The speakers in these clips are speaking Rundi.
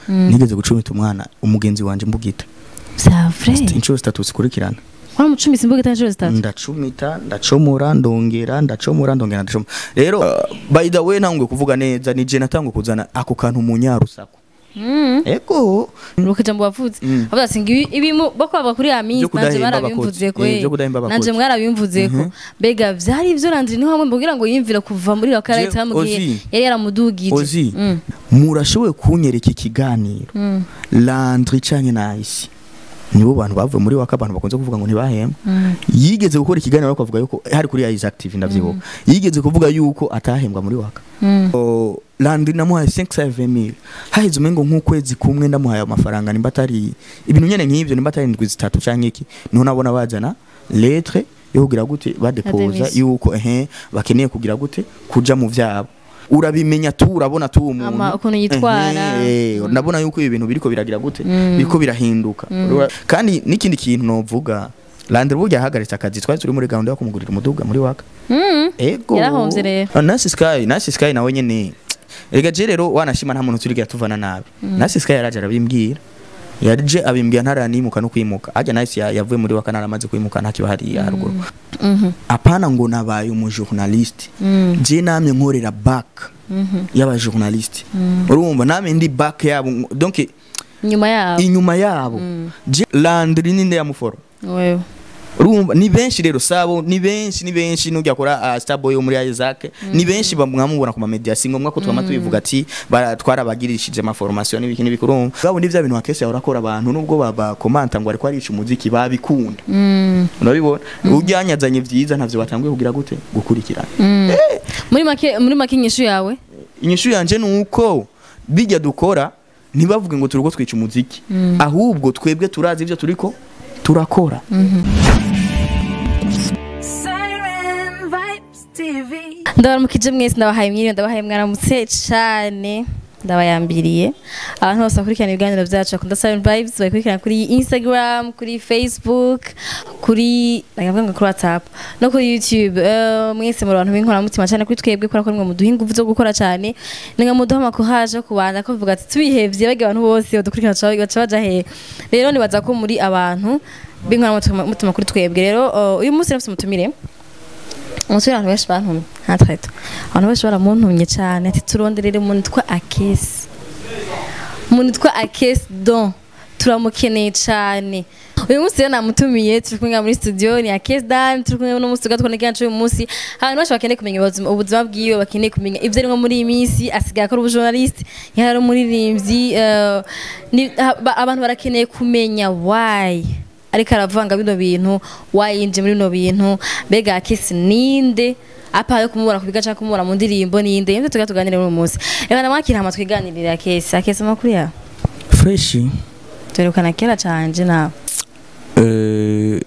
Nigeze gucumita umwana umugenzi wanje mbugita. C'est vrai? Inshuro zitatu zikurikirana. Wari umucumitsi imbugita inshuro zitatu? Ndacumita, ndacomora, ndongera ndacomora, ndongera ndacomora. Rero by the way, ntangwe kuvuga neza, ni je natangwe kuzana ako kantu mu nyarusaku. Ego. Nuko ijambo wavuze, avuga ati ngibi ibi bako bavuga kuri ya minsi, Byo nanje kudahemba barabimvuze abakozi. ko Byo kudahemba abakozi. Nanje mwarabimvuze ko mbega vyari ivyo Landry niho hamwe mbabwira ngo yimvira kuva muri Rockalight hamubwiye Ozi. yari yaramudugije. Ozi, murashoboye kunyereka ikiganiro Landry canke Nice, nibo bantu bavuye muri Waka, abantu bakunze kuvuga ngo ntibahemba, yigeze gukora ikiganiro ariko avuga yuko hari kuri Isaac TV, ndavyibuka, yigeze kuvuga yuko atahembwa muri Waka. Oh, Landry namuhaye 570,000, haheze umengo nk'ukwezi kumwe ndamuhaye amafaranga, nimba atari ibintu nyene nk'ivyo, nimba atari indwi 3 canke iki, niho nabona bazana lettre yo kugira gute, badepoza démission. yuko ehe bakeneye kugira gute, kuja mu vyabo. Urabimenya tu, urabona tu umuntu Ama ukuntu yitwara. Ehe, ndabona yuko ibi bintu biriko biragira gute, biriko birahinduka. Kandi n'ikindi kintu novuga, Landry burya yahagaritse akazi, twari turi muri gahunda yo kumugurira umuduga muri Waka. Ego. Yarahomvye rero. Ah, Nasi Sky, Nasi Sky nawe nyene. Erega je rero wanashima nta muntu turigira tuvana nabi. Nasi Sky yaraje arabimbwira. Yaje abimbwira ntaranimuka no kwimuka. Ajya Nasi yavuye muri Waka naramaze kwimuka, ntakiba hariya haruguru. Apana ngo nabaye umu journaliste. Je namye nkorera back y'aba journaliste. Urumva namye ndi back yabo, donc Inyuma yabo. Inyuma yabo. Je Landry ninde yamuforo? Wewe. Urumva ni benshi rero, sabo ni benshi, ni benshi nujya kora Starboy yo muri Isaac, ni benshi bamwamubona ku ma media, si ngombwa ko twama tubivuga ati twarabagirishije ama formation n'ibiki n'ibiki. Urumva gabo ni bya bintu akese yahora akora, abantu nubwo baba komanta ngo ariko arica umuziki babikunda. Urabibona ujyanyazanye vyiza, ntavyo batanguye kugira gute, gukurikirana. Muri make inyishu yawe? Inyishu yanje nuko bijya dukora ntibavuge ngo turiko twica umuziki, ahubwo twebwe turazi ivyo turiko turakora. Siren Vibes TV. Ndabaramukije mwese, ndabahaye mwiriwe, ndabahaye mwaramutse cane, ndabayambiriye abantu bose bakurikirana ibiganiro byacu, bakunda Siren Vibes, bakurikirana kuri Instagram, kuri Facebook, kuri ndavuga ngo kuri WhatsApp no kuri YouTube. Mwese muri abantu b'inkoramutima cyane kuri twebwe, kubera ko nimwe muduha ingufu zo gukora cyane, nimwe muduha amakohaje yo kubanda ko bivuga ati tubihevye bagiye abantu bose badukurikirana baca baja hehe? Rero nibaza ko muri abantu b'inkoramutima mutima kuri twebwe. Rero uyu munsi nafise umutumire, umusore abantu benshi bantumye ntatreto, abantu benshi baramuntumye cyane ati turonderere umuntu witwa Akesi, umuntu witwa Akesi Don turamukeneye cyane. Uyu munsi rero namutumiye, turi kumwe muri studio, ni Akesi Dan, turi kumwe n'umunsi tugatwa n'igihe uyu munsi. Abantu benshi bakeneye kumenya ubuzima bwiwe, bakeneye kumenya ibyo arimo muri iyi minsi, asigaye akora ubujournaliste, yari umuririmbyi, abantu barakeneye kumenya why ariko aravanga bino bintu, wayinje muri bino bintu. Mbega Akesi ninde apa yo kumubona kubiga cyangwa kumubona mu ndirimbo? Ninde yemwe tuga tuganire muri uyu munsi? Reka namwakira hama twiganirira. Akesi, Akesi, amakuru yawe? Fresh. Tuherukana kera canje nawe.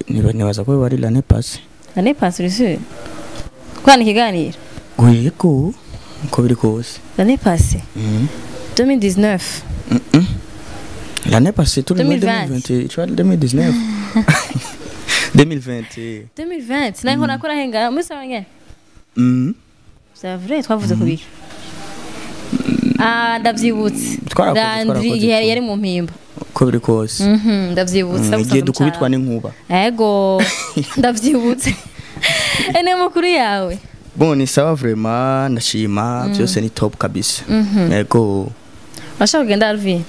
Nibaza ko bari l'année passée. L'année passée, uri sûr kwana ikiganiro? Yego, uko biri kose. L'année passée, 2019? L'année passée, turi muri 2020. 2020, tu vois, 2019, 2020. 2020 naho nakora hengana muri sawa ngene. C'est vrai, twavuze ku biki? Ah, ndavyibutse. Twarakoze, Landry twarakoze yari tu. yari mu mpimba. Uko biri kose. Ndavyibutse. Igihe dukubitwa n'inkuba. Ego, ndavyibutse. Ene makuru yawe? Bon, ni sawa vraiment, ndashima, byose ni top kabisa. Yego. Washaka kugenda, Alvin?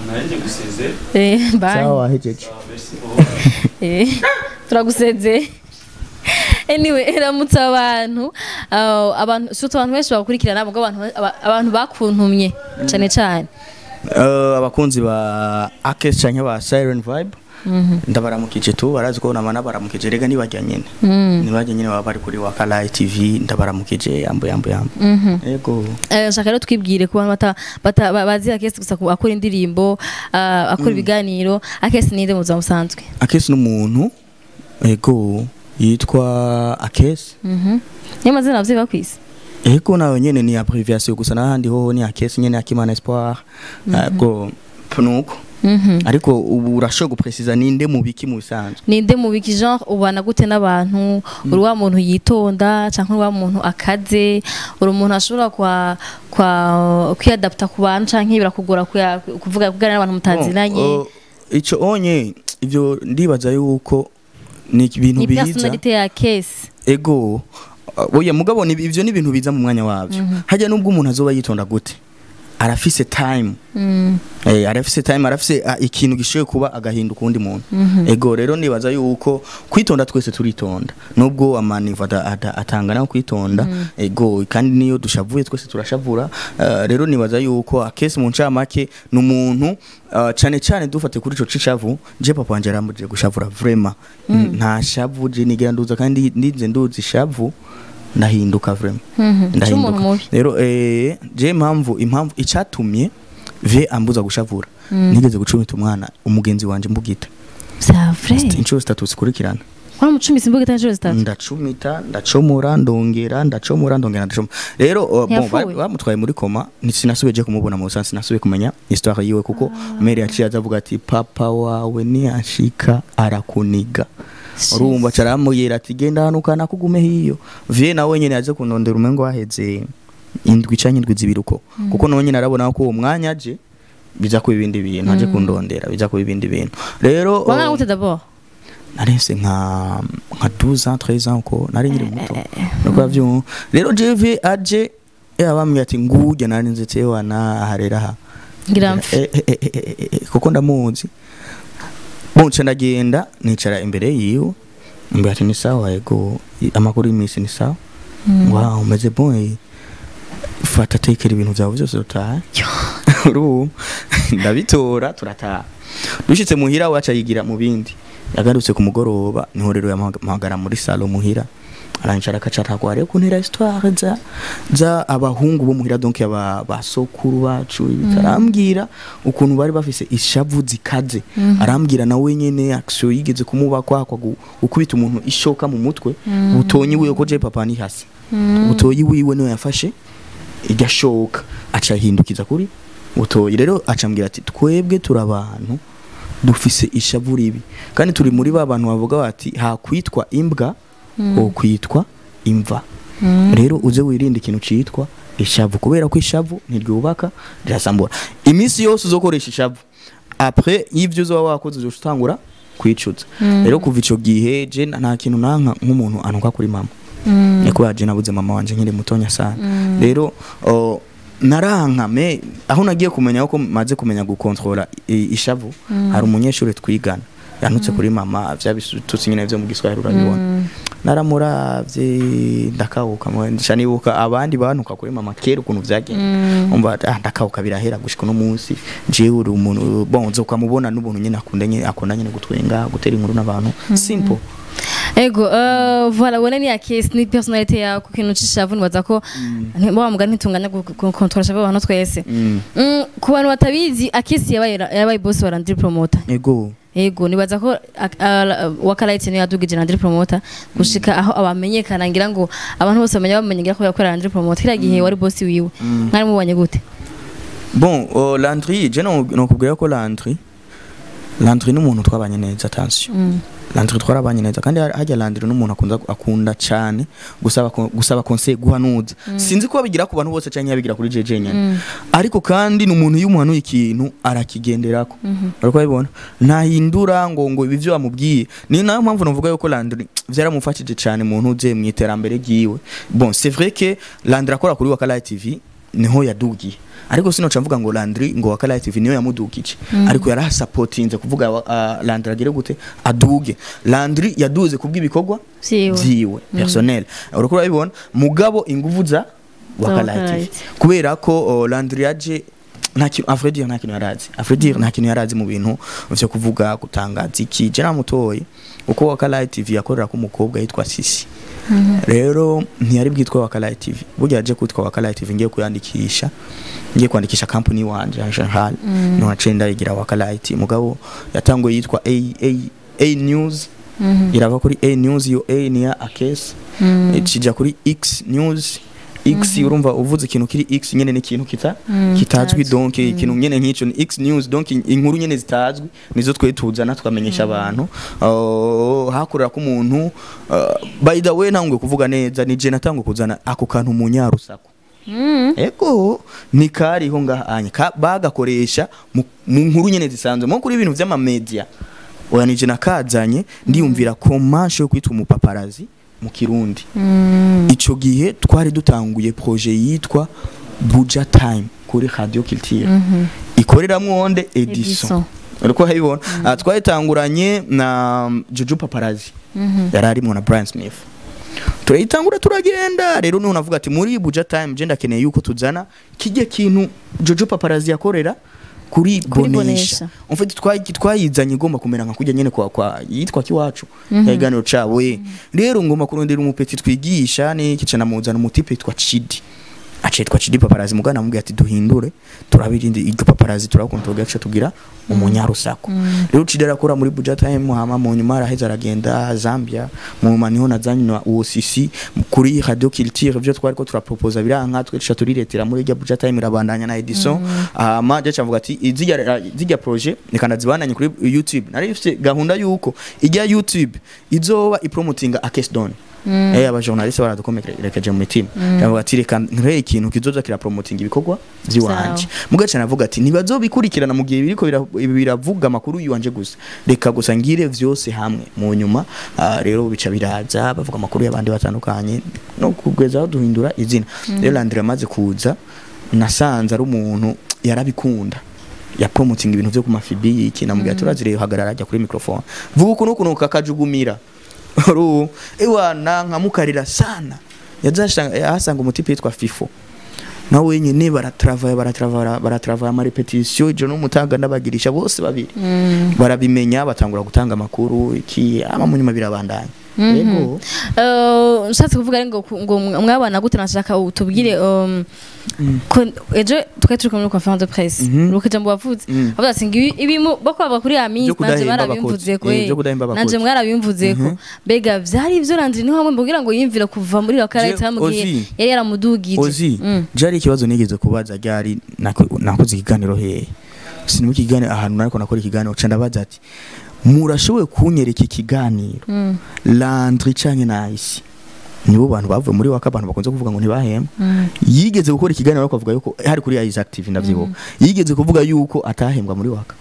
Nanjye guseze. Bye. Sawa, hejeje. Merci beaucoup. Turagusezeye. Anyway, ramutse abantu, abantu surtout abantu benshi bakurikirana, nabwo abantu abantu bakuntumye cyane cyane. Abakunzi ba Akes canke ba Siren Vibe, ndabaramukije tu, barazi ko nama nabaramukije rega, nibajya nyene. Nibajya nyene baba bari kuri Wakala TV, ndabaramukije, yambo yambo yambo. Yego. Nshaka rero twibwire ku bantu bazi Akesi gusa akora indirimbo, akora ibiganiro. Akesi ninde mu buzima busanzwe? Akes n'umuntu, yego, yitwa Akes. Niyo mazina abavyeyi bakwise? Ego, nayo nyene ni abbreviation gusa, n'ahandi hoho ni Akes nyene, Akimana Espoir. Yego, nuko. Ariko ubu urashobora gupresiza ninde mu biki mu bisanzwe? Ninde mu biki, genre ubana gute n'abantu? Uri wa muntu yitonda canke uri wa muntu akaze? Uri umuntu ashobora kwa kwa kwiyadapta ku bantu canke birakugora kuvuga, kuganira n'abantu mutazinanye? Bon, ico onye ivyo ndibaza yuko ni ibintu Ni biza. personnalité ya Akes. Ego, oya, mugabo ni ivyo ni ibintu biza mu mwanya wabyo. Hajya nubwo umuntu azoba yitonda gute, arafise time. Arafise time, arafise ikintu gishoboye kuba agahinduka uwundi muntu. Ego, rero nibaza yuko kwitonda twese turitonda, nubwo amanivo atangana kwitonda. Ego, kandi niyo dushavuye twese turashavura. Rero nibaza yuko Akesi mu ncamake ni umuntu, cane cane dufate kuri ico cishavu, je papa wanje yarambujije gushavura vraiment. Nta shavu je nigera nduza, kandi ndize nduza ishavu ndahinduka vraiment. C'umuntu mubi. Rero je impamvu icatumye ve ambuza gushavura, nigeze gucumita umwana umugenzi wanje mbugita. C'est vrai? Inshuro zitatu zikurikirana. Kwa mucumisi imbugita inshuro zitatu? Ndacumita, ndacomora, ndongera ndacomora, ndongera ndacomora. Rero bon, Ntiyapfuye? bamutwaye muri coma. Sinasubiye je kumubona mu busanzwe, sinasubiye kumenya histoire yiwe, kuko mère yaciye aza avuga ati: "Papa wawe niyashika arakuniga." Urumva caramubwira ati: "Genda hano kana kugume hiyo." Vie nawe nyene yaje kunondera umengo haheze indwi canke indwi zibiri uko, kuko nawe nyene arabona ko uwo mwanya aje biza kuba ibindi bintu, aje kundondera biza kuba ibindi bintu. Rero Wangana gute d'abord? Narese nka 12 ans, 13 ans uko, nari nkiri muto nuko byo. Rero jewe aje yabambwiye ati ngujya, nari nzetse wana aharera ha. Ngira mpfe. Kuko ndamuzi. Bon, nca ndagenda nicara imbere yiwe, mbere ati: "Ni sawa?" "Yego." "Amakuru y'imisi ni sawa?" "Wow, umeze bon." "Fata, tekera ibintu byawe byose utahe." Urumva ndabitora, turataha. Dushitse muhira waca yigira mu bindi. Yagarutse ku mugoroba, niho rero yamuhamagara muri salon muhira, arancara, akacara rero kuntera histoire za abahungu bo muhira, donc aba basokuru bacu. Arambwira ukuntu bari bafise ishavu zikaze, arambwira nawe nyene action yigeze kumuba kwa gukubita umuntu ishoka mu mutwe, butonyi wiwe, ko je papa ni hasi, butoyi wiwe niwe yafashe igashoka aca ahindukiza kuri butoyi. Rero acambwira ati: "Twebwe turi abantu dufise ishavu ribi, kandi turi muri ba bantu bavuga bati hakwitwa imbwa ho kwitwa imva. Rero uze wirinde ikintu citwa ishavu, kubera ko ishavu ntiryubaka, rirasambura. Iminsi yose uzokoresha ishavu, après y'ivyo uzoba wakoze uzoca utangura kwicuza." Rero kuva ico gihe je nta kintu nanka nk'umuntu anuka kuri mama, ni kubera je nabuze mama wanje nkiri mutonya sana. Rero naranka me aho nagiye kumenya ko maze kumenya gukontrola ishavu, hari umunyeshuri twigana yanutse kuri mama, vya bitutsi nyine vyo mu Giswahili urabibona. Naramuravye ndakawuka, nca nibuka abandi bantuka kuri mama kera ukuntu vyagenda, umva ndakawuka, birahera. Gushika uno munsi jewe uri umuntu bon, nzokamubona n'ubuntu nyine akunda, nyine akunda nyine gutwenga, gutera inkuru n'abantu, simple. Ego, voilà, wone ni Akesi, ni personnalité yawe ku kintu c'ishavu. Nibaza ko wa mugani ntitunganya gukontrola ishavu abantu twese. Ku bantu batabizi, Akesi yabaye boss wa Landry Promoter. Ego. Ego, nibaza ko Wakalight niyo yadugije Landry Promoter gushika aho abamenyekana, ngira ngo abantu bose bamenya, bamenye ngira ko yakorera Landry Promoter. Kiriya gihe wari boss wiwe, mwari mubanye gute? Bon, Landry, je no nokubwira ko Landry ni umuntu twabanye neza, attention. Landry twarabanye neza, kandi hajya Landry n'umuntu akunda cyane gusaba conseil, guhanuza. Sinzi ko babigira ku bantu bose cyangwa yabigira kuri jeje nyene. Ariko kandi ni umuntu iyo umuhanuye ikintu arakigenderako. Ariko babibona ntahindura ngo ibi byo bamubwiye. Ni nayo mpamvu navuga yuko Landry vyaramufashije cyane mu ntuze mu iterambere ryiwe. Bon, c'est vrai que Landry akora kuri Wakala TV niho yadugiye, ariko sinoca mvuga ngo Landry, ngo Wakala TV niyo yamudugije, ariko yarasapotinze kuvuga Landry agire gute, aduge. Landry yaduze kubw'ibikorwa Vyiwe. vyiwe personnel, uriko urabibona, mugabo inguvu za Wakala Wakala TV, kubera ko Landry yaje nta kintu, à vrai dire nta kintu yarazi, à vrai dire nta kintu yarazi mu bintu vyo kuvuga, gutangaza iki. Je namutoye uko Wakala TV yakorera ko umukobwa yitwa Sisi. Rero ntiyari bwitwa Wakala TV, burya yaje kwitwa Wakala TV ngiye kuyandikisha, ngiye kwandikisha company wanje en général, no naciye ndayigira Wakala TV. Mugabo yatanguye yitwa A A A News, irava kuri A News, iyo A ni ya Akes, ikija kuri X News. X urumva uvuze ikintu kiri X nyene ni ikintu kitazwi donc ikintu nyene nk'ico ni X news, donc inkuru nyene zitazwi nizo twe tuzana tukamenyesha abantu. Hakorera ko umuntu, by the way ntangwe kuvuga neza, ni je natangwe kuzana ako kantu mu nyarusaku. Ego nikariho ngahanye bagakoresha mu nkuru nyene zisanzwe mo kuri ibintu vy'ama media. Oya, nije nakazanye ndiyumvira komasho yo kwitwa umupaparazi mu Kirundi. Ico gihe twari dutanguye projet yitwa Buja Time kuri Radio Culture ikoreramwo onde Edison, uriko hayibona. Twayitanguranye na Juju Paparazzi, yari arimwo na Brian Smith, turayitangura turagenda. Rero niho navuga ati muri Buja Time je ndakeneye yuko tuzana kijye kintu Jojo Paparazzi yakorera kuri Bonesha. En fait twayizanye igomba kumera nka kujya nyene kwa yitwa kiwacu yaganiro cabo. Rero ngomba kurondera umupeti twigisha ni kica namuzana umutipe yitwa Chidi, acetwa Chidi Paparazzi. Mugana amubwira ati duhindure turabirindi iryo paparazzi turakonto gace tugira umunyarusako. Rero Chidi arakora muri Buja Time, hama mu nyuma araheza aragenda Zambia, mu maniho nazanywa OCC kuri Radio Culture. Byo twari ko turaproposa biranka, twe tuca turiretera muri irya Buja Time irabandanya na Edison. Hama je cavuga ati izijya projet reka ndazibananye kuri YouTube. Nari mfite gahunda yuko ijya YouTube izoba ipromotinga Akes Don. Aba journaliste baradukomerekeje mu mitima. Ndavuga ati reka nkore ikintu kizoza kira promoting ibikorwa vyiwanje. Mugaca navuga ati nibazobikurikirana mu gihe biriko biravuga amakuru yiwanje gusa, reka gusa ngire vyose hamwe. Mu nyuma rero bica biraza bavuga amakuru y'abandi batandukanye no kugeza aho duhindura izina. Rero Landry amaze kuza nasanze ari umuntu yarabikunda, ya promoting ibintu vyo ku mafibi iki, namubwira turazire hagarara ajya kuri microphone vuga ukuntu ukuntu kakajugumira ru ewana nkamukarira sana. Yahasanga umutipe yitwa Fifo nawe nyene baratravaya ama repetition jo n'umutaga ndabagirisha bose babiri barabimenya batangura gutanga amakuru iki ama munyuma birabandanya. Yego nshatse kuvuga ngo mwabana gute, nashaka utubwire ko ejo twari turi muri conférence de presse ruko jambo bavuze avuga ati ibi bako kuri Amis nanje barabimvuze ko nanje mwarabimvuze ko bega vyari ivyo Landry niho hamwe mbubwira ngo yimvira kuva muri Wakarite hamwe yari yaramudugije. Ozi jari ikibazo nigeze kubaza ryari nakoze ikiganiro hehe sinimo ikiganiro ahantu nariko nakora ikiganiro ca ndabaza ati murashoboye kunyereka ikiganiro Landry canke Nice nibo bantu bavuye muri waka abantu bakunze kuvuga ngo ntibahembwa. Yigeze gukora ikiganiro ariko avuga yuko hari kuri Isaac TV ndavyibuka, yigeze kuvuga yuko atahembwa muri waka.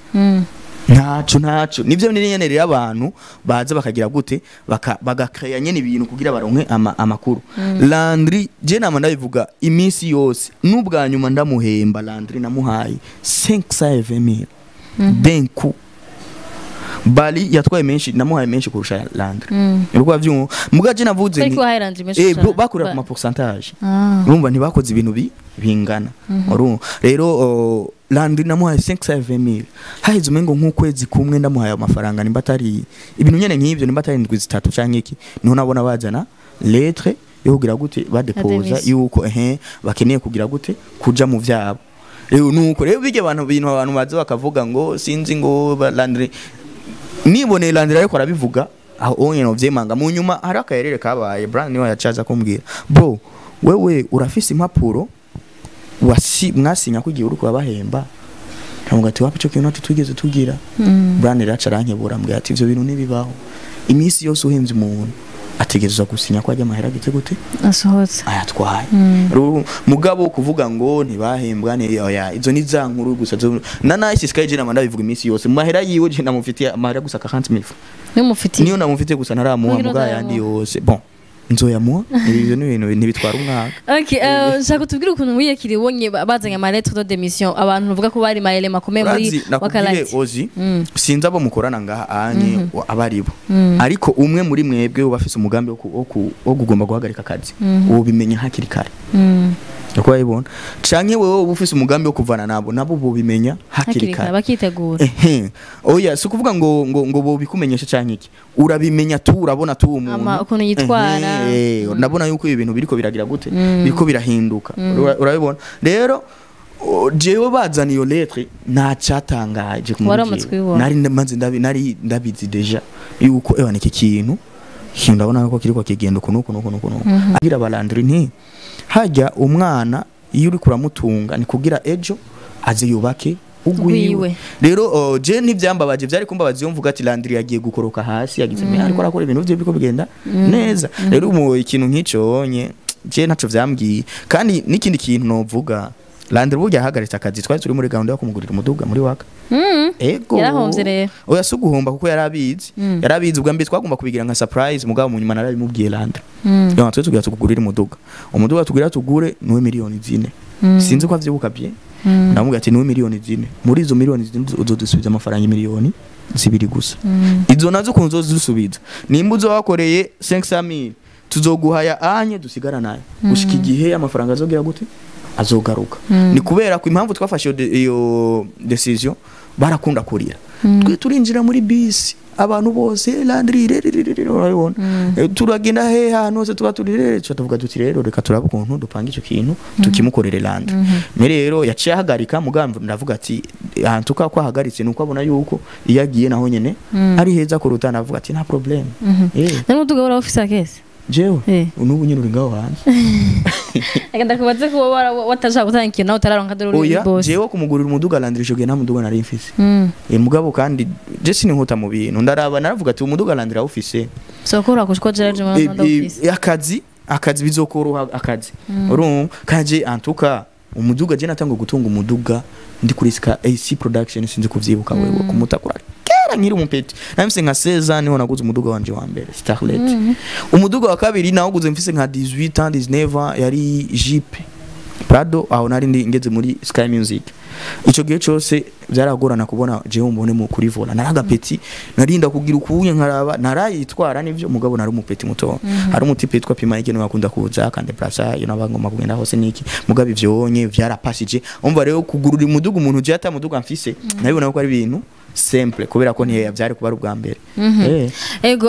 Ntaco nivyo nyene rero abantu baza bakagira gute bagakreya nyene ibintu kugira baronke amakuru. Landry je nama ndabivuga iminsi yose n'ubwa nyuma ndamuhemba Landry namuhaye 520,000 d'un coup. Bali yatwaye menshi namuhaye menshi kurusha Landry. Uriko vyumva mugaje navuze ni bakura ku ma pourcentage. Urumva ntibakoze ibintu bingana. Urumva rero Landry namuhaye 520,000 haheze umengo nk'ukwezi kumwe ndamuhaye amafaranga nimba atari ibintu nyene nk'ivyo nimba atari indwi zitatu canke iki niho nabona bazana lettre yo kugira gute badepoza yuko bakeneye kugira gute kuja mu vyabo. Rero nuko rero bijye abantu bintu abantu baza bakavuga ngo sinzi ngo Landry nibone Landry ariko arabivuga aho onye no vyemanga. Mu nyuma hari akayerere kabaye Brand niwe yacaza kumbwira bro wewe urafise impapuro mwasinya kugiye uri kubahemba. Ntabwo ati wapi cyo kintu tutugeze tugira. Brand raca arankebura mbwira ati ivyo bintu nibibaho iminsi yose uhemvye umuntu ategerezwa gusinya ko ajya amahera gite gute asohotse ayatwaye. Mugabo kuvuga ngo ntibahembwa ne oya izo ni za nkuru gusa na Nice Sky je namanda bivuga iminsi yose mahera yiwe je namufitiye amahera gusa 40,000 nimufitiye niyo namufitiye gusa ntaramuha muga yandi yose bon nzoyamuha ibyo ni ibintu ntibitwara umwaka. Okay, nshaka tubwire ukuntu wiyakiriye ubonye bazanye ama lettre de démission abantu bavuga ko bari maele makomeye muri Wakalite. Ozi sinzi abo mukorana ngaha anye abaribo ariko umwe muri mwebwe ubafise umugambi wo kugomba guhagarika akazi uwo bimenya hakiri kare. Uko bayibona canke wewe ubufise umugambi wo kuvana nabo nabo bo bimenya hakiri kare bakitegura. Oya si kuvuga ngo ngo ngo bo bikumenyesha canke iki urabimenya tu urabona tu umuntu ukuntu yitwara. Ndabona yuko ibi bintu biriko biragira gute biriko birahinduka urabibona. Rero jewe bazana iyo lettre ntacatangaje kumubwira nari maze nari ndabizi deja yuko ewa niki kintu ndabona ko kiriko kigenda ukuntu ukuntu ukuntu agira balandri nti Hajya umwana iyo uri kuramutunga ni kugira ejo aze yubake ugwiwe. Ugwiwe. Rero je ntivyambabaje, vyari kumbabaza iyo mvuga ati Landry yagiye gukoroka hasi, yagize mm. ariko arakora ibintu vye biriko bigenda neza. Rero mu ikintu nk'ico nye je ntaco vyambwiye. Kandi n'ikindi kintu novuga, Landry burya yahagaritse akazi, twari turi muri gahunda yo kumugurira umuduga muri waka. Ego. Yarahomvye rero. Oya, si uguhomba kuko yarabizi. Yarabizi ubwa mbere twagomba kubigira nka surprise, mugabo mu nyuma narabimubwiye Landry. Yo twe tugira tukugurira umuduga. Umuduga tugira tugure nuwe 4 miliyoni. Sinzi ko avyibuka bien. Ndamubwira ati nuwe 4 miliyoni. Muri izo 4 miliyoni uzodusubiza amafaranga 2 miliyoni gusa. Izo nazo ukuntu uzodusubiza. Nimba uzo wakoreye 500,000 tuzoguha ya anye dusigara nayo. Gushika igihe amafaranga azogira gute? Azogaruka. Ni kubera ko impamvu twafashe iyo decision, barakunda kurira. Twe turinjira muri bisi, abantu bose Landry rerererere, urabibona. Turagenda he ahantu hose tuba turi rere, tuca tuvuga tuti rero reka turabe ukuntu dupanga ico kintu tukimukorere Landry. Me rero yaciye ahagarika, mugambo ndavuga ati ahantu ka ko ahagaritse nuko abona yuko iyo agiye naho nyene ari heza kuruta, ndavuga ati nta problème. N'umuduga wari ufise akese? Jewe nubu nyine uri ngaho hanze. Reka ndakubaze ko wowe watashaka gutanga ikintu nawe utararonka, dore uri Oya, boss. jewe kumugurira umuduga Landry ico gihe nta muduga nari mfise. Mugabo kandi je sinihuta mu bintu, ndaraba, naravuga ati umuduga Landry awufise. Sokora kushko Gerard mu Rwanda ufise. Akazi bizokoroha akazi, urumva kaje antuka umuduga. Je natanga gutunga umuduga ndi kuri Ska AC Production, sinzi kuvyibuka wewe, kumutakura kera nkiri umupeti, namfise nka 16 ans niho naguze umuduga wanje wa mbere, Starlet. Umuduga wa kabiri nawuguze mfise nka 18 ans, 19 ans, yari Jeep Prado. Aho nari ndi ngeze muri Sky Music. Ico gihe cyose byaragorana kubona jewe mbone mu kuri volant, nari agapeti, narinda kugira ukuye nkaraba narayitwara nivyo, mugabo nari umupeti muto. Hari umutipe yitwa Pima Igeno bakunda kuza akande plaza iyo nabangoma kugenda hose niki, mugabo ivyonye vyarapashije. Umva rero, kugurura umuduga umuntu je ata muduga mfise, nabibona ko ari ibintu simple kubera ko ntiye byari kuba ari ubwa mbere. Ego,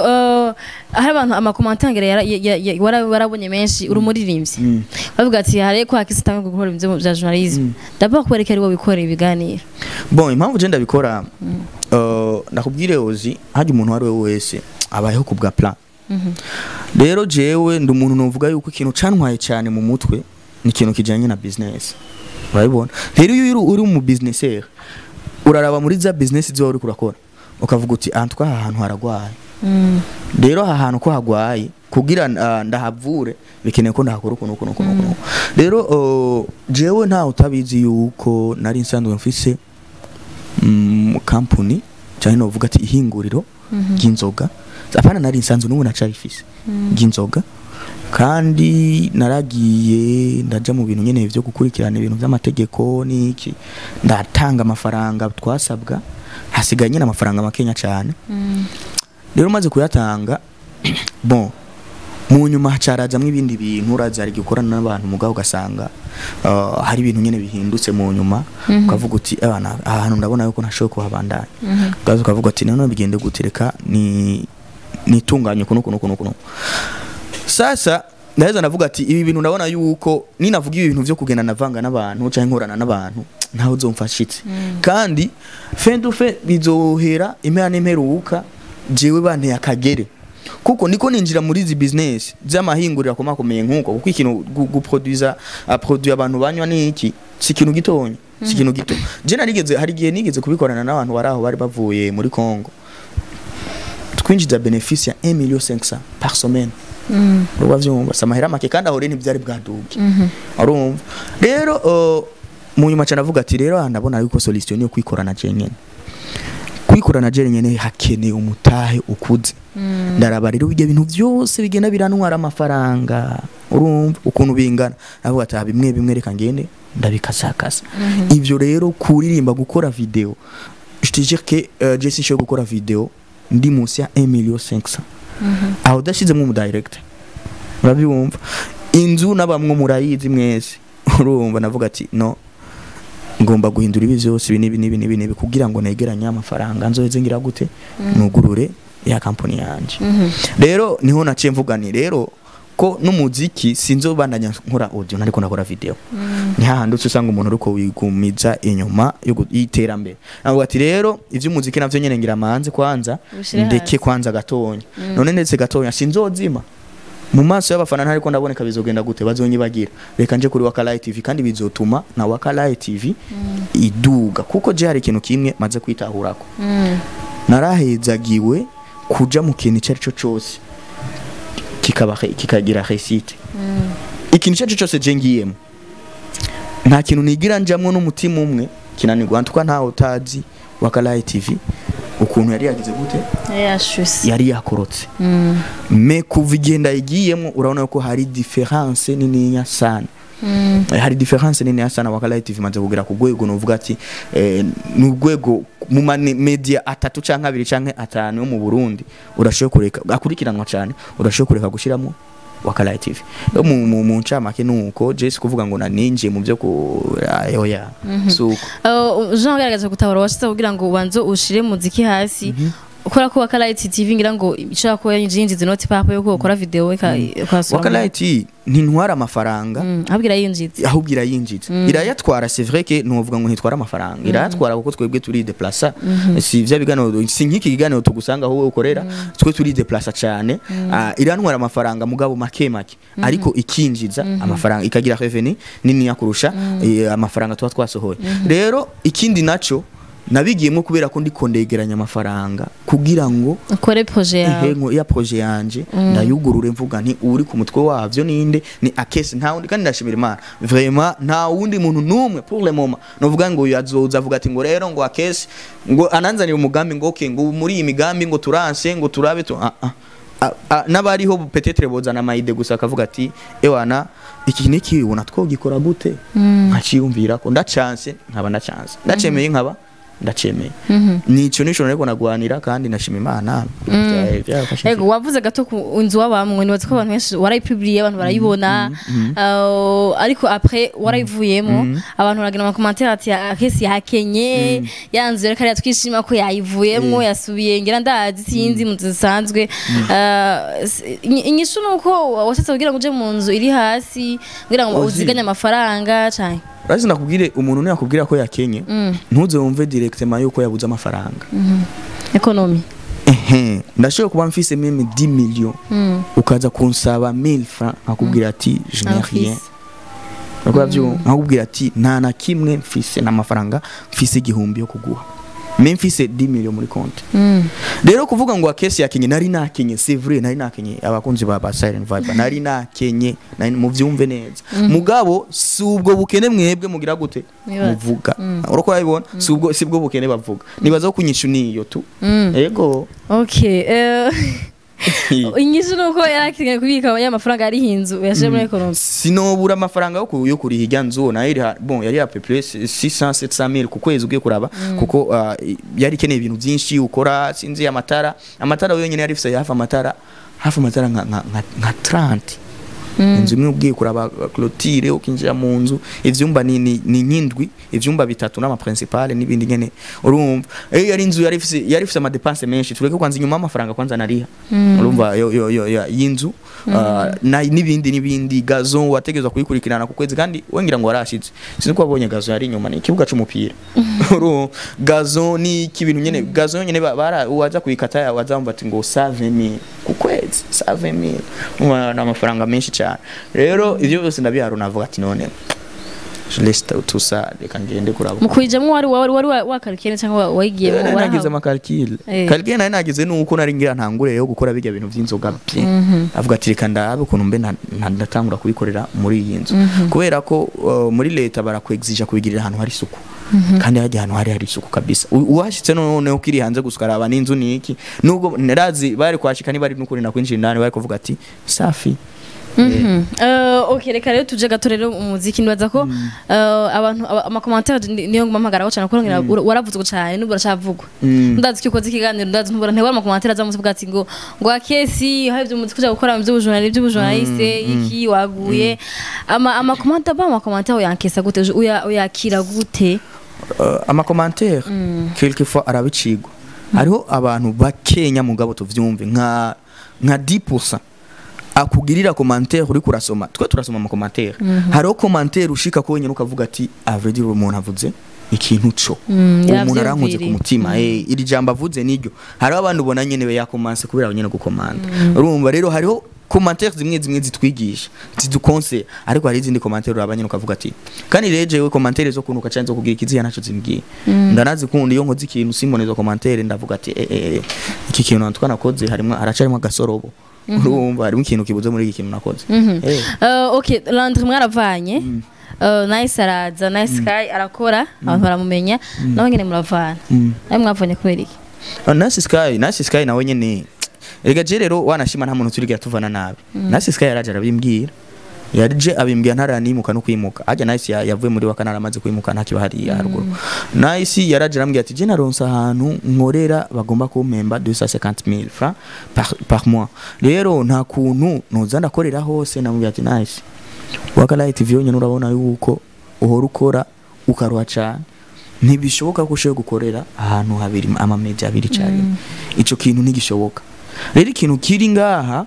hari abantu ama commentaires warabonye menshi, uri umuririmbyi, bavuga ati hari ko hakisi tanga gukora ibintu bya journalisme, d'abord kubera ko ari wowe wikorera ibiganiro. Bon, impamvu je ndabikora, ndakubwire ozi, hajya umuntu uwo ari we wese abayeho ku bwa plan. Rero jewe ndi umuntu novuga yuko ikintu cantwaye cyane mu mutwe ni ikintu kijanye na business, urabibona. Rero iyo uri mu businesseur, uraraba muri za business ziba uri kurakora ukavuga uti antwa aha hantu haragwaye. Rero aha hantu ko hagwaye, kugira ndahavure bikeneye ko ndahakora ukuntu ukuntu ukuntu ukuntu. Rero jewe ntawe utabizi yuko nari nsanzwe mfise company, cyane novuga ati ihinguriro ry'inzoga. Apana, nari nsanzwe, n'ubu nacarifise, ry'inzoga. Kandi naragiye ndaja mu bintu nyene vyo gukurikirana ibintu vy'amategeko n'iki, ndatanga amafaranga twasabwa, hasigaye nyine amafaranga makenya cyane. Rero maze kuyatanga, bon, mu nyuma hacarazamwo ibindi bintu. Uraza hari gukorana n'abantu, mugabo ugasanga hari ibintu nyene bihindutse mu nyuma, ukavuga uti abana aha hantu ndabona yuko ntashoboye kuhabandanya. Ukaza ukavuga ati none bigende gute? Reka ni nitunganye kuno kuno kuno kuno. Sasa ndaheza ndavuga ati ibi bintu ndabona yuko ninavuga ibi bintu vyo kugenda navanga n'abantu canke nkorana n'abantu, ntaho uzomfashitse. Kandi fin du fin bizohera impera n'imperuka jewe banteye akagere, kuko niko ninjira muri izi business z'amahinguriro akomakomeye nkuko, kuko ikintu guproduza produit abantu banywa niki, si ikintu gitonya, si ikintu gito. Je narigeze, hari igihe nigeze kubikorana n'abantu bari aho bari bavuye muri Congo, twinjiza bénéfice ya 1 million 500 par semaine. Urumva vyumva si amahera make, kandi aho rero ntivyari bwaduge, urumva. Rero mu nyuma cyane avuga ati rero aha ndabona yuko solution niyo kwikorana jenyene. Kwikorana jenyene hakeneye umutahe ukuze. Ndaraba rero ibyo bintu byose bigenda birantwara amafaranga, urumva ukuntu bingana, avuga ati aha bimwe bimwe reka ngende ndabikasakasa. Ivyo rero kuririmba, gukora video, je te jure que je sinshobora gukora video ndi munsi ya 1 million 500 aho udashizemo umu director, urabyumva. Inzu n'abamwe murayizi mwese, urumva. Navuga ati no, ngomba guhindura ibi byose, ibi n'ibi n'ibi n'ibi n'ibi, kugira ngo negeranye amafaranga nzoheze ngira gute, nugurure ya kampani yanje. Rero niho naciye mvuga ni rero ko n'umuziki sinzobandanya nkora audio nariko ndakora video, ni hahandi uca usanga umuntu uriko wigumiza inyuma y'iterambere. Avuga ati rero ivy'umuziki navyo nyene ngira manze kwanza Ubishire ndeke hasi. kwanza gatonya. None ndetse gatonya sinzozima. Mu maso y'abafana ntariko ndaboneka, bizogenda gute? Bazonyibagira. Reka nje kuri Wakalai TV, kandi bizotuma na Wakalai TV iduga, kuko je hari ikintu kimwe maze kwitahurako: narahezagiwe kuja mu kintu icyo ari cyo cyose kikaba kikagira réussite. Ikintu icyo ari cyo cyose je ngiyemo, nta kintu nigira njamwo n'umutima umwe kinanirwa. Ntuka ntawe utazi Wakalai TV ukuntu yari yagize gute, yashuse, yari yakorotse. Mais kuva igihe ndayigiyemo, urabona ko hari différence nininya sana. Hari différence nininya sana. Wakalai TV imaze kugera ku rwego nuvuga ati ni urwego mu ma media atatu canke abiri canke atanu yo mu Burundi urashoboye kureka akurikiranwa cyane, urashoboye kureka gushiramo Wakalai TV. Rero mu ncamake nuko je si kuvuga ngo naninjiye mu byo ku oya, suko. Jean agaragaza gutahura washize kugira ngo ubanze ushire muziki hasi, ukora ko Wakalai TV ngira ngo ishaka ko yinjiza inoti papa yo gukora video ikasura. Wakalai TV ntintwara amafaranga. Ahubwo irayinjiza. Ahubwo irayinjiza, irayatwara. C'est vrai que nuvuga ngo ntitwara amafaranga, irayatwara, kuko twebwe turi déplaça. Si vya biganiro, si nk'iki kiganiro tugusanga aho wowe ukorera, twe turi déplaça cyane. Ah, irantwara amafaranga mugabo make make, ariko ikinjiza amafaranga, ikagira revenu nini kurusha amafaranga tuba twasohoye. Rero ikindi naco nabigiyemo kubera ko ndiko ndegeranya amafaranga kugira ngo ukore projet yawe. Ehe, ya projet yanje ndayugurure, mvuga nti uri ku mutwe wavyo ninde? Ni Akesi, nta wundi. Kandi ndashimira Imana vraiment, nta wundi muntu numwe pour le moment novuga ngo uyu azoza avuga ati ngo rero ngo Akesi ngo ananzanira umugambi, ngo okay, ngo muri iyi migambi ngo turanse ngo turabe tu ah, ah. Ah, ah, n'abariho peut-être bozana ama idées gusa, akavuga ati ewana, iki niki ubona twogikora gute, nkaciyumvira ko ndacanse nkaba ndacanse, ndacemeye nkaba ndacemeye. Nico nico nariko nagwanira, kandi ndashima Imana byarafashe. Ego, wavuze gato ku inzu wabamwe, nibaza ko abantu benshi warayipubliye, abantu barayibona, ariko après warayivuyemo, abantu baragira ama commentaire ati Akesi yakenye ya nzu, reka twishima ko yayivuyemo, yasubiye ngira ndazi sinzi mu nzu zisanzwe. Inyishu nuko washatse kugira ngo uje mu nzu iri hasi kugira ngo Ozi. uziganye amafaranga canke? Urazi, nakubwire, umuntu niyakubwira ko yakenye, ntuze wumve directement yuko yabuze amafaranga. Économie. Ehe, ndashobora kuba mfise même 10 millions, ukaza kunsaba 1000 francs, nkakubwira ati je n'ai rien. Uriko uravyumva? Nkakubwira ati nta na kimwe mfise, n'amafaranga mfise 1000 yo kuguha, mais mfise 10 millions muri konti. Rero kuvuga ngo Akesi yakenye, nari nakenye, c'est vrai, nari nakenye. Abakunzi ba Siren Vibe, nari nakenye, nari muvyumve neza, mugabo si ubwo bukene mwebwe mugira gute Nibaza. muvuga. Uriko urabibona, si ubwo, si bwo bukene bavuga. Nibaza ko kunyishu niyo tu. Yego. Okay, inyishu nuko yarakeneye kubika ya mafaranga ari hinzu yashire muri économie. Sinobura amafaranga yo kuriha ijya nzu nayo iri bon, yari à peu près 600 700 mille ku kwezi ugiye kuraba, kuko yari ikeneye ibintu byinshi ukora, sinzi amatara yonyine yari ifise hafi amatara nka 30. Inzu imwe ugiye kuraba clôture, ukinjira mu nzu, ivyumba ni nk'indwi, ivyumba bitatu n'ama principal n'ibindi nyene. Urumva yari inzu yari ifise ama dépenses menshi. Tureke kwanza inyuma amafaranga kwanza nariha, urumva yo y'inzu na n'ibindi n'ibindi, gazon wategezwa kuyikurikirana ku kwezi, kandi wengira ngo warashitse, sinzi ko wabonye gazon yari inyuma, ni ikibuga c'umupira. Urumva gazon ni iki bintu nyene, gazon nyene bara waza kuyikata ya wazamba ati ngo 70000 ku kwezi, 70000. Urumva ni amafaranga menshi cyane. Rero ivyo byose ndabiharu, navuga ati none je laisse tout ça, reka ngende kuraba. Mu kuyijamwo wari wakarukiye cyangwa wayigiyemo? Nari nagize ama calcul. Calcul nari nagize nuko nari ngira ntangure yo gukora bijya bintu by'inzoga bien, avuga ati reka ndabe ukuntu mbe ndatangura kubikorera muri iyi nzu, kubera ko muri leta barakwexija kubigirira ahantu hari isuku, kandi hajya ahantu hari isuku kabisa. Uwashitse none ukiri hanze gusa ukaraba n'inzu niki, nubwo narazi bari kwashika niba ari nukuri nakwinjira indani, bari kuvuga ati safi. Okay, reka rero tuje gato rero umuziki. Nibaza ko abantu ama commentaire niyo nguma mpagaraho cyane, kuko ngira waravuzwe cyane n'ubu uracavugwa. Ndazi ko ukoze ikiganiro, ndazi ntubura ntebora ama commentaire aza muvuga ati ngo Akesi hari ibyo umuziki uja gukora mu by'ubujournaliste iki waguye. Ama commentaire ba ama commentaire uyankesa gute? Uyakira gute? Ama commentaire quelquefois arabicigwa. Hariho abantu bakenya, mugabo tuvyumve nka 10% akugirira commentaire uri kurasoma. Twe turasoma ama commentaire. Hariho commentaire ushika ko wenyine ukavuga ati à vrai dire umuntu avuze ikintu co uwo muntu arankoze ku Yavyumviriye. mutima, iri jambo avuze niryo. Hariho abandi ubona nyene we yakomanse kubera nyene gukomanda. Urumva rero hariho Commentaire zimwe zimwe zitwigisha, zidukonse, ariko hari izindi commentaire uraba nyine ukavuga ati, kandi rero jewe commentaire zo kunuka canke zo kugira ikiziya ntaco zimbwiye, ndanazikunda. Iyo nkoze ikintu simbone izo commentaire, ndavuga ati iki kintu natwa nakoze harimo, haracarimo agasorobo, urumva harimo ikintu kibuze muri iki kintu nakoze. Okay, Landry mwaravanye. Nice araza, Nice Sky arakora, abantu baramumenya, nawe nyene muravana. Nawe mwavanye kubera iki? Nice Sky, Nice Sky nawe nyene, erega je rero wanashima nta muntu turigira tuvana nabi. Nice Sky yaraje arabimbwira, yaje abimbwira ntaranimuka no kwimuka ajya. Nice yavuye muri wa kanara amaze kwimuka, ntakiba hariya haruguru. Nice yaraje arambwira ati je naronse ahantu nkorera bagomba kumpemba 250 000 francs par mois, rero nta kuntu noza ndakorera hose. Namubwira ati Nice, Wakalight TV yonyine urabona yuko uhora ukora ukaruha cyane, ntibishoboka ko ushoboye gukorera ahantu habiri, amamedia abiri cyane, ico kintu ntigishoboka. Rero ikintu kiri ngaha,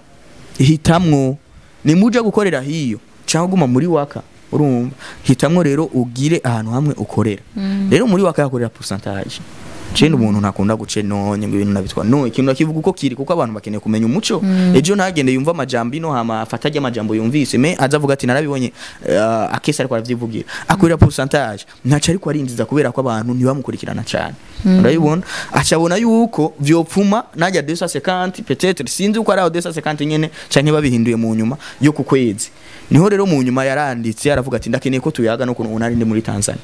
hitamwo nimuja gukorera hiyo cyangwa guma muri Waka, urumva, hitamwo rero ugire ahantu hamwe ukorera. Rero muri Waka yakorera pourcentage. Je umuntu ntakunda guce nonye ngo ibintu nabitwa no ikintu nakivuga uko kiri, kuko abantu bakeneye kumenya umuco. Ejo ntagende yumva amajambo ino, hama afata ajya amajambo yumvise me azavuga ati narabibonye, akese ariko aravyivugira. Akorera pourcentage, ntaco ariko arinjiza kubera ko abantu ntibamukurikirana cyane, urabibona, acabona yuko vyopfuma najya 250 peut-être, sinzi uko ari aho 250 nyene canke babihinduye mu nyuma yo ku kwezi. Niho rero mu nyuma yaranditse aravuga ati ndakeneye ko tuyaga no kuntu nari ndi muri Tanzania.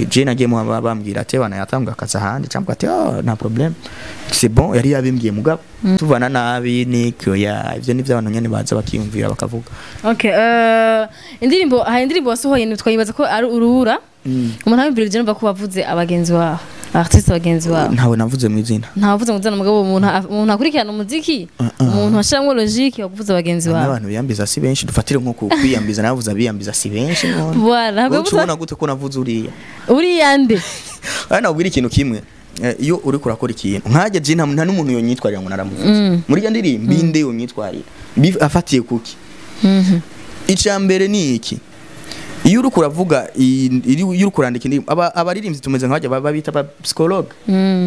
Je nagiye mu bambwira ati bana yatambwa akaza ahandi cyangwa ati oh, nta problème, c'est bon. Yari yabimbwiye, mugabo tuvana nabi nikyo ya ivyo nivyo abantu nyene baza bakiyumvira bakavuga. Okay, indirimbo, hari indirimbo wasohoye twayibaza ko ari urubura. Umuntu abimvira ivyo numva ko wavuze abagenzi bawe, artiste bagenzi bawe. Ntawe navuze mu izina. Ntavuze ngo nzana, mugabo umuntu akurikirana umuziki, umuntu ashiramwo logique, wakuvuze abagenzi bawe. N'abantu biyambiza si benshi, dufatire nko ku kwiyambiza, navuze abiyambiza si benshi none. Voilà, ntabwo Wowe yavuze ubona gute ko navuze uriya? Uriya nde? Aya, nabwira ikintu kimwe. Iyo uri kurakora ikintu nkajya je nta n'umuntu yonyitwarira ngo naramuvuze muri iyo ndirimbo, inde yonyitwarira afatiye kuki? Icya mbere ni iki: iyo uri kuravuga iyo uri kurandika indirimbo, abaririmbyi tumeze nk'abajya bita ba psychologue,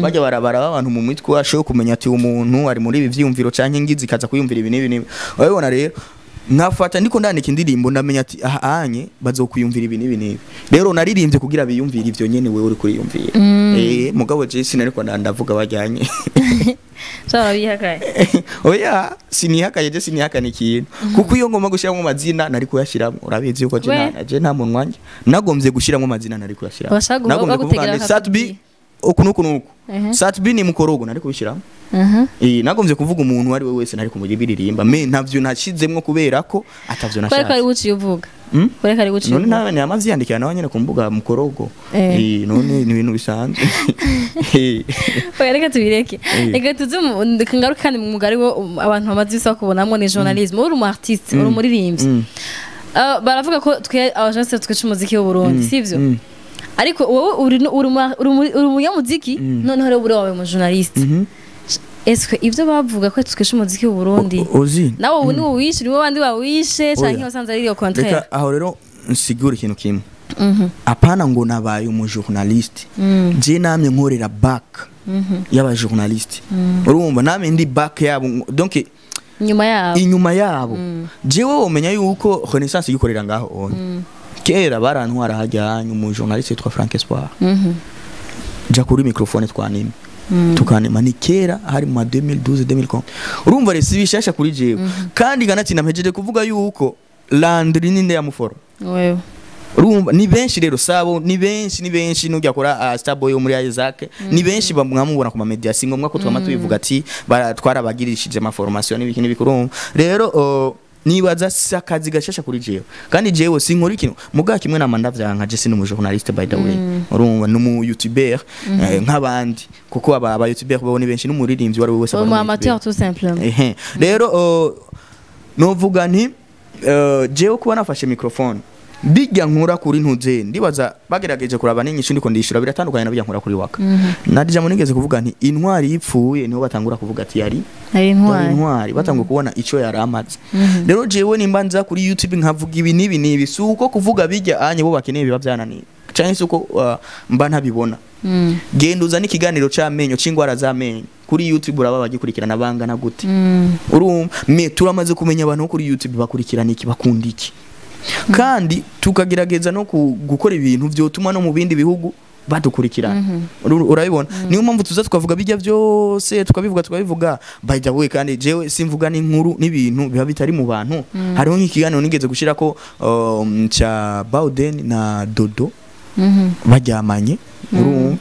bajya barabara abantu mu mitwe, ashoboye kumenya ati umuntu ari muri ibi vyiyumviro canke ngizi kaza kuyumvira ibi n'ibi n'ibi, urabibona. Rero nkafata ndiko ndandika indirimbo, ndamenya ati aha anye bazokuyumvira ibi n'ibi n'ibi, rero naririmbye kugira biyumvire ivyo nyene wewe uri kuriyumvira. Mugabo je sinariko ndavuga bajyanye. Shobora bihakaye. Oya, sinihakaye, je sinihakana ikintu, kuko iyo ngomba gushyiramo amazina nari kuyashyiramo, urabizi yuko je We. je nta muntu wanjye nagombye gushyiramo amazina nari kuyashyiramo. Bashaka Nagombye kuvuga bagutegera ngo Sat-B bakakubwira. uku nuku nuku, Sat-B ni mukorogo, nari kubishyiramo. Nagombye kuvuga umuntu uwo ari we wese nari kumubiririmba, me ntavyo nashizemwo kubera ko atavyo Kubera ko ari nashatse. wuciye uvuga. Hmm? Kubera ko ari wuciye None uvuga. nawe namavyiyandikira nawe nyene ku mbuga mukorogo. None ni ibintu bisanzwe. Oya, reka tubireke. Reka tuze ngaruke kandi mu mugari wo abantu bamaze ibisa kubonamwo ni journalisme. Uri umu artiste, uri umuririmbyi. Baravuga ko twe abajournaliste twica umuziki w'u Burundi, sivyo? Ariko wowe uri umunyamuziki, noneho rero uri wawe mu journaliste. Est-ce que ivyo bavuga ko twica umuziki w'u Burundi, Ozi nawe ubu ni wowishe, ni wowe bandi bawishe, canke Oya. wasanze ari iyo contraire? Reka aho rero nsigure ikintu kimwe. Apana ngo nabaye umujournaliste, je namye nkorera back y'abajournaliste, urumva, namye ndi back yabo, donc inyuma yabo. Inyuma yabo. Jewe womenya yuko Renaissance igikorera ngaho onye kera barantwara hajya umujournaliste yitwa Frank Espoir, ja kuri microphone twanima tukanima, ni kera hari mu ma 2012 2011, urumva rero si bishasha kuri jewe. Kandi ganatsinda mpejeje kuvuga yuko Landry ninde yamuforo? Wewe. Urumva ni benshi rero, sabo ni benshi, ni benshi, nujya kora Starboy yo muri Isaac, ni benshi bamwamubona ku ma media, si ngombwa ko twama tubivuga ati twarabagirishije ama formation n'ibiki n'ibiki. Urumva rero, nibaza si akazi gashasha kuri jewe, kandi jewe sinkora ikintu muga kimwe nama ndavyanka. Je sindi umu journaliste by the way, urumva, n'umu youtuber nk'abandi, kuko aba youtuber bo ni benshi, n'umuririmbyi wari we wese aba umu ari umu amateur tout simplement. Ehe. Rero novuga nti jewe kuba nafashe microphone, bijya nkura kuri ntuze, ndibaza bagerageje kuraba n'inyishu ndiko ndishura, biratandukanye na bijya nkura kuri Waka. Narija nigeze kuvuga nti intwari yipfuye niho batangura kuvuga ati yari ari yari intwari. Intwari batangura kubona ico yari amaze. Rero jewe nimba nza kuri YouTube nkavuga ibi n'ibi n'ibi, si uko kuvuga bijya anye bo bakeneye biba byananiye, canke si uko mba ntabibona. Genda uzane ikiganiro c'amenyo, c'ingwara z'amenyo. Kuri YouTube uraba bagikurikirana bangana gute? Urumva, me turamaze kumenya abantu bo kuri YouTube bakurikirana iki, bakunda iki, kandi tukagerageza no gukora ibintu vyotuma no mu bindi bihugu badukurikirana. Urabibona, niyo mpamvu tuza tukavuga bijya byose, tukabivuga by the way. Kandi jewe simvuga n'inkuru n'ibintu biba bitari mu bantu. Hariho nk'ikiganiro nigeze gushira ko ca Bowden na Dodo baryamanye, urumva.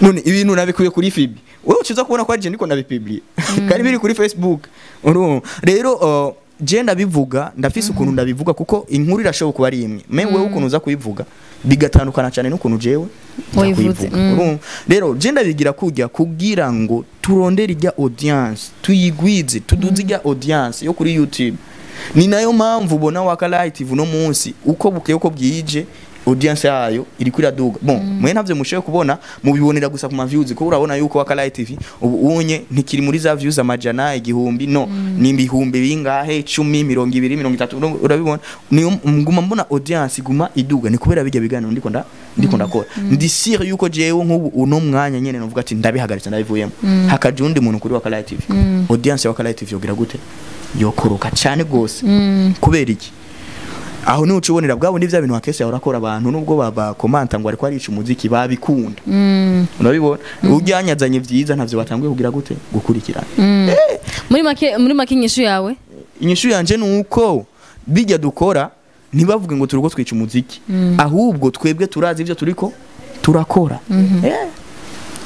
None ibintu nabikuye kuri FB, wewe uciza kubona ko ari je ndiko ndabipublie kandi biri kuri Facebook, urumva. Rero je ndabivuga, ndafise ukuntu ndabivuga, kuko inkuru irashoboka kuba ari imwe, mais wewe ukuntu uza kuyivuga bigatandukana cyane n'ukuntu jewe nza Wayivuze, kuyivuga. Urumva, rero je ndabigira kujya kugira ngo turondere ijya audience, tuyigwize, tuduze ijya audience yo kuri YouTube. Ni nayo mpamvu ubona Waka Light TV uno munsi, uko bukeye uko bwije, audience yayo iri iraduga. Bon, mwe ntavyo mushoboye kubona, mubibonera gusa ku ma views, ko urabona yuko Waka Light TV ubu unye ntikiri muri za views amajana, igihumbi, no ni ibihumbi bingahe, 10, 20, 30, urabibona. Niyo nguma mbona audience iguma iduga, ni kubera bijya biganiro ndiko ndakora. Ndi sûr yuko jewe nk'ubu uno mwanya nyene novuga ati ndabihagaritse, ndabivuyemo, hakaja undi muntu kuri Waka Light TV, audience ya Waka Light TV yogira gute? Yokoroka cyane gose. Kubera iki? Aho ni ucubonera bwabo ni bya bintu akese yahora akora, abantu nubwo baba komanta ngo ariko arica umuziki babikunda. Urabibona, ujyanyazanye vyiza ntavyo batanguye kugira gute? Gukurikirana. Muri make inyishu yawe? Inyishu yanje ni uko bijya dukora, ntibavuge ngo turiko twica umuziki, ahubwo twebwe turazi ivyo turiko turakora.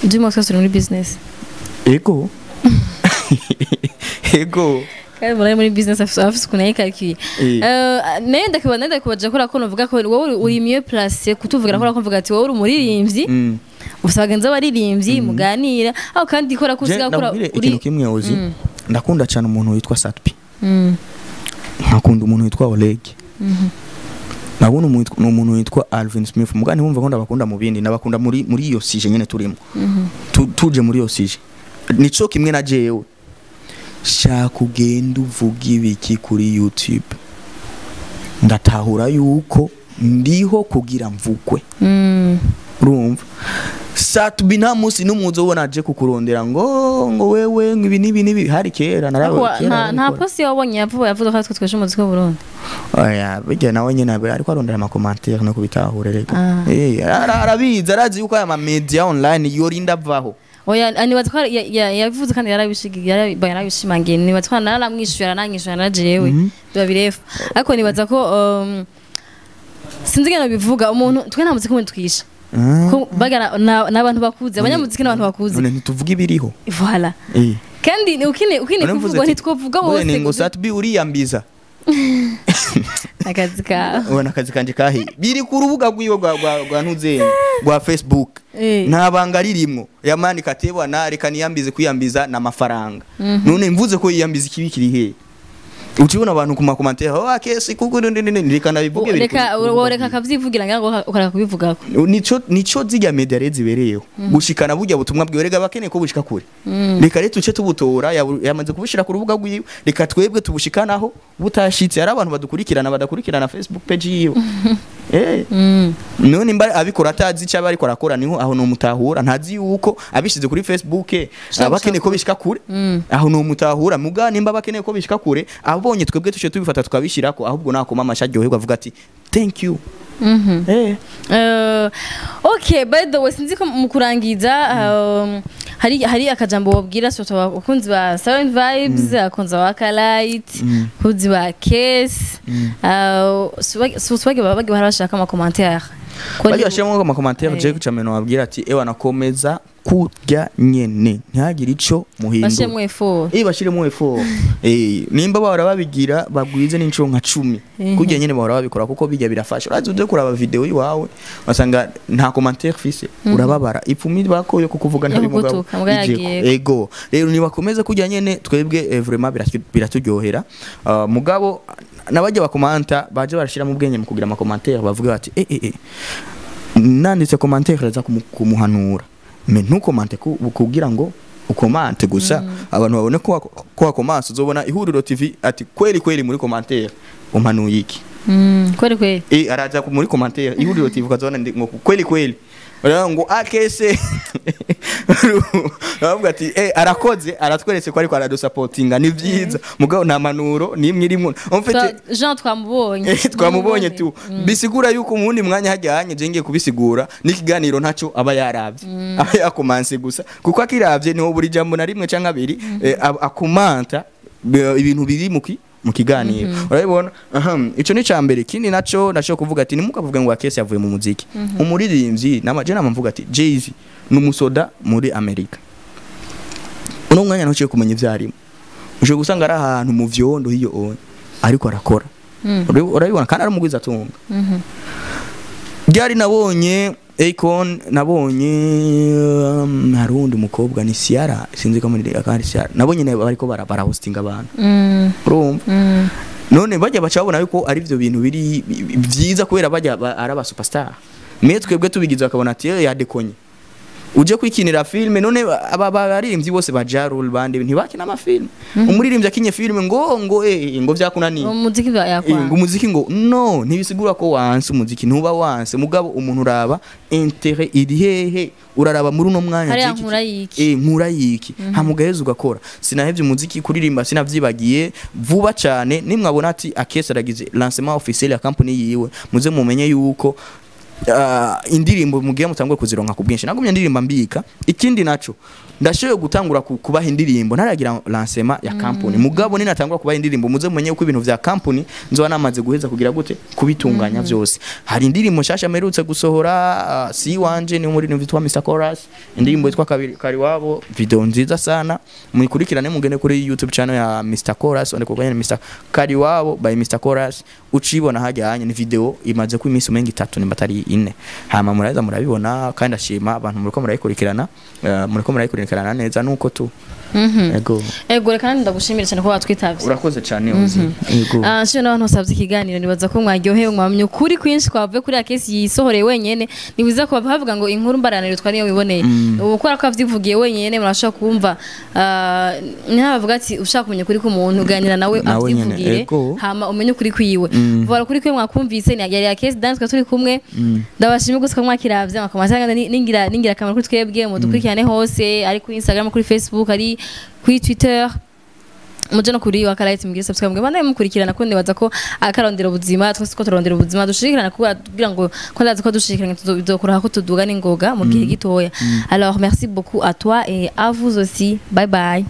Ndimo twese turi muri business. Ego. Kandi muri business afise ukuntu yayikarikiye. Nayo ndakubaje kubera ko novuga ko wowe uri mieux placé kutuvugira, kubera ko mvuga ati wowe uri umuririmbyi, ufise abagenzi b'abaririmbyi muganira aho, kandi ikora ko Je usiga kora ndakubwire uri ikintu kimwe uzi. Ndakunda cyane umuntu witwa Satpi, nkakunda umuntu witwa Oleg, ndabona umuntu witwa Alvin Smith. Mugani wumva ko ndabakunda mu bindi, ndabakunda muri iyo sujet nyene turimo. Tuje muri iyo sujet, nico kimwe na jewe shaka ugenda uvuga ibiki kuri YouTube, ndatahura yuko ndiho kugira mvugwe. Urumva, Satubi nta munsi n'umuzo ubona aje kukurondera ngo wewe ngo ibi n'ibi n'ibi. Hari kera narawe Ariko kera nta narabikora. Post wabonye yavuye yavuze ko twe tweshe umuziki w'u Burundi? Oya, burya nawe nyene ariko arondera ama commentaire no kubitahura rego. Ah. Arabizi, arazi yuko aya ma media online yorinda avaho. Oya, nibaza ko yavuze kandi yarabishimangiye. Nibaza ko naramwishyura, arananyishyura na jewe biba birefu, ariko nibaza ko sinzi ingene bivuga umuntu, twe nta muziki wundi twisha. Ko bagana n'abantu bakuze, abanyamuziki n'abantu bakuze. None ntituvuga ibiriho? Voilà. Kandi ni ukine None mvuze kuvugwa, ati, ntitwovuga "Bwe ni bose. ngo Satbi uriyambiza." Akazi kawe. Ubona akazi kanje kahe? Biri ku rubuga rwiwe rwa ntuzenya rwa Facebook. Nta banga ririmwo. Yamanika atebwa na reka niyambize, kwiyambiza n'amafaranga. None mvuze ko yiyambiza, ikibi kiri he? Ucibona abantu ku ma commentaire, oh akesi kuko reka ndabivuge, biri Reka ku rubuga woreka rwiwe. akavyivugira ngira ngo ukareka kubivugako. Nico zirya media rero zibereyeho gushikana burya butumwa bwiwe. Rega bakeneye ko bushika kure, reka rero tuce tubutora. Yamaze kubushira ku rubuga rwiwe, reka twebwe tubushikanaho butashitse. Hari abantu badukurikirana badakurikirana Facebook page yiwe. None mba abikora atazi icyo aba ariko arakora, niho aho numutahura. Ntazi yuko abishize kuri Facebook abakeneye ko bishika kure, aho numutahura. Muga nimba bakeneye ko bishika kure, abonye twebwe tuce tubifata tukabishirako, ahubwo nakoma amashyi aryoherwa avuga ati thank you. Okay, by the way, sinzi ko mu kurangiza hari akajambo wabwira surtout abakunzi ba Seven Vibes, abakunzi ba Waka Light, abakunzi ba Case, surtout bagi bahora bashaka ama commentaire. Bajya bashiramo ama commentaire. Je kucameno wabwira ati ewa nakomeza kurya nyene, ntihagire ico muhindura. Bashiremo effort. Bashiremo effort. Nimba bahora babigira bagwize n'inshuro nka 10 kurya nyene bahora babikora, kuko bijya birafasha. Urazi uje kuraba video iwawe wasanga nta commentaire fise, urababara ipfumi bakoye kukuvuga Yo ntabi mugabo kugutuka, mugabo ijeko. yagiye. Ego, rero nibakomeze kurya nyene, twebwe vraiment biraturyohera. Mugabo nabajya bakomanta baje barashira mu bwenge mu kugira ama commentaire, bavuga bati nanditse commentaire za kumuhanura, mais ntukomante kugira ngo ukomante gusa abantu babone ko wakomanse. Uzobona Ihuriro TV ati kweli kweli muri commentaire umpanuye iki? Kweli kweli. Araza muri commentaire Ihuriro TV ukazobona ngo kweli kweli. Uravuga ngo akese, uravuga ati arakoze, aratweretse ko ariko aradusapotinga, ni vyiza, mugabo nta manuro nimwe irimo en fait. Jean twamubonye. Twamubonye tu. Bisigura yuko mu wundi mwanya hajyanye je ngiye kubisigura n'ikiganiro ntaco aba yaravye, aba yakomanse gusa, kuko akiravye niho buri jambo na rimwe canke abiri akomanta ibintu biri mu kiganiro, urabibona. Aha, ico ni cambere. Ikindi naco ndashobora kuvuga ati nimukavuge ngo Akesi yavuye mu muziki. Umuririmbyi nama je nama mvuga ati Jay-Z ni umusoda muri Amerika. Uno mwanya ntuciye kumenya ivyo arimo, ushobora gusanga ari ahantu mu vyondo hiyo onye ariko arakora. Urabibona, kandi ari umugwiza atunga. Ryari nabonye Akon, nabonye hari uwundi mukobwa ni Ciara, sinzi ko muri akandi Ciara nabonye nawe bariko bara hostinga abantu. Urumva none bajya baca babona yuko ari byo bintu biri byiza kubera bajya ari aba superstar, mwe twebwe tubigize bakabona ati yadekonye uje kwikinira filme. None aba baririmbyi bose ba Ja Rule bande ntibakina amafilme? Umuririmbyi akinye filme ngo vyakunaniye. Umuziki Ngo yakwa. Umuziki ngo no ntibisigura ko wanse umuziki, ntuba wanse, mugabo umuntu uraba intérêt iri hehe, uraraba muri uno mwanya Hariya jiki nkura yiki. Nkura yiki, hamugaheza ugakora. Sinahevye umuziki, kuririmba sinavyibagiye. Vuba cyane nimwabona ati Akesi aragize lancement officiel ya company yiwe, muze mumenye yuko indirimbo mugiye mutangure kuzironka ku bwinshi. Nagumye ndirimba mbika. Ikindi naco ndashoboye gutangura kubaha indirimbo ntaragira lancement ya company, mugabo ninatangura kubaha indirimbo muze mumenye uko ibintu vya company nzoba namaze guheza kugira gute kubitunganya vyose. Hari indirimbo nshasha mperutse gusohora, si wanje, ni umuririmbyi witwa Mr Chorus, indirimbo yitwa Kabiri Kariwabo, video nziza sana, muyikurikirane, mugende kuri YouTube channel ya Mr Chorus, wandika kwenye Mr Kariwabo by Mr Chorus, ucibona hajyanye ni video imaze ku iminsi umenga 3 nimba atari 4, hama muraza murabibona. Kandi ashima abantu muriko murayikurikirana, muriko murayikurikirana neza nuko tu. Ego. Ego, reka nanjye ndagushimira cyane ko watwitavye. Urakoze cyane uzi. Ego. Ah, nshimira n'abantu basabye ikiganiro. Nibaza ko mwaryohewe, mwamenya ukuri kwinshi kwavuye kuri Akesi yisohoreye wenyene. Nibiza ko bavuga ngo inkuru mbaraniro twari niyo wiboneye, ubu kubera ko avyivugiye wenyene murashobora kumva. Niho bavuga ati ushaka kumenya ukuri k'umuntu uganira nawe Nawe nyene, avyivugire, ego. hama umenye ukuri kwiwe. Voilà, kuri kwe mwakumvise ni yari Akesi dance twari turi kumwe. Ndabashimye gusa ko mwakiravye amakomantere ningira akamaro kuri twebwe. Mudukurikirane hose, ari kuri Instagram, kuri Facebook, ari kuri Twitter, muje no kuri Wakarayiti mugire subscribe, mwe banaye mukurikirana, ko nibaza ko akarondera ubuzima, twese ko turondera ubuzima, dushikirana kugira ngo ko ndazi ko dushikirana tuzokora ko tuduga n'ingoga mu gihe gitoya. Alors merci beaucoup à toi et à vous aussi, bye bye.